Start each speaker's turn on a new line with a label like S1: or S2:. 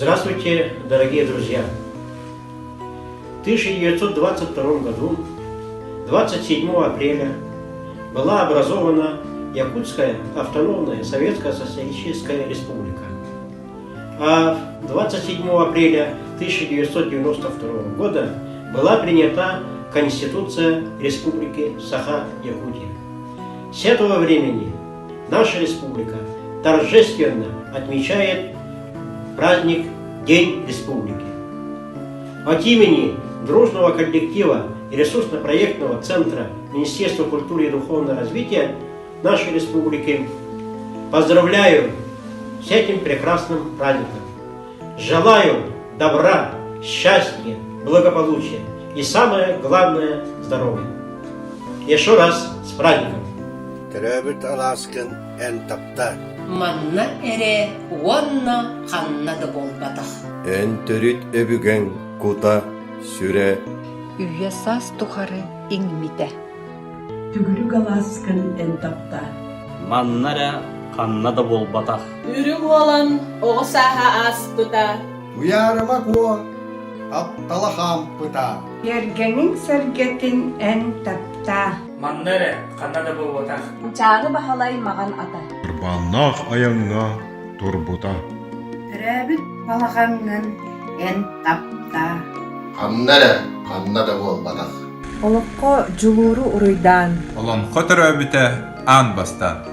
S1: Здравствуйте, дорогие друзья! В 1922 году, 27 апреля, была образована Якутская автономная Советская Социалистическая Республика. А 27 апреля 1992 года была принята Конституция Республики Саха-Якутия. С этого времени наша республика торжественно отмечает праздник День Республики. От имени дружного коллектива и ресурсно-проектного центра Министерства культуры и духовного развития нашей республики поздравляю с этим прекрасным праздником. Желаю добра, счастья, благополучия и самое главное – здоровья. Еще раз с праздником!
S2: Төрөөбүт алааскын эн тапта.
S3: Манна эрэ уонна ханна да буолбатах.
S4: Эн төрүт өбүгэҥ кута, сүрэ.
S5: Үйэ саас тухары иҥмитэ.
S6: Төгүрүк алааскын эн тапта.
S7: Манна эрэ ханна да буолбатах.
S8: Үрүҥ уолан оҕо сааһа ааспыта.
S9: Туйаарыма Куо таптала хаампыта.
S10: Тиэргэниҥ сэргэтин эн таптаа.
S11: Манна эрэ ханна да буолбатах.
S12: Чааҕы Баһылай маҕан ата.
S13: Кырбаннаах айаҥҥа турбута.
S10: Төрөөбүт балаҕаҥҥын эн таптаа.
S14: Ханна эрэ ханна да буолбатах.
S15: Олоххо дьулууру уруйдаан
S16: Олоҥхо төрөөбүтэ аан бастаан.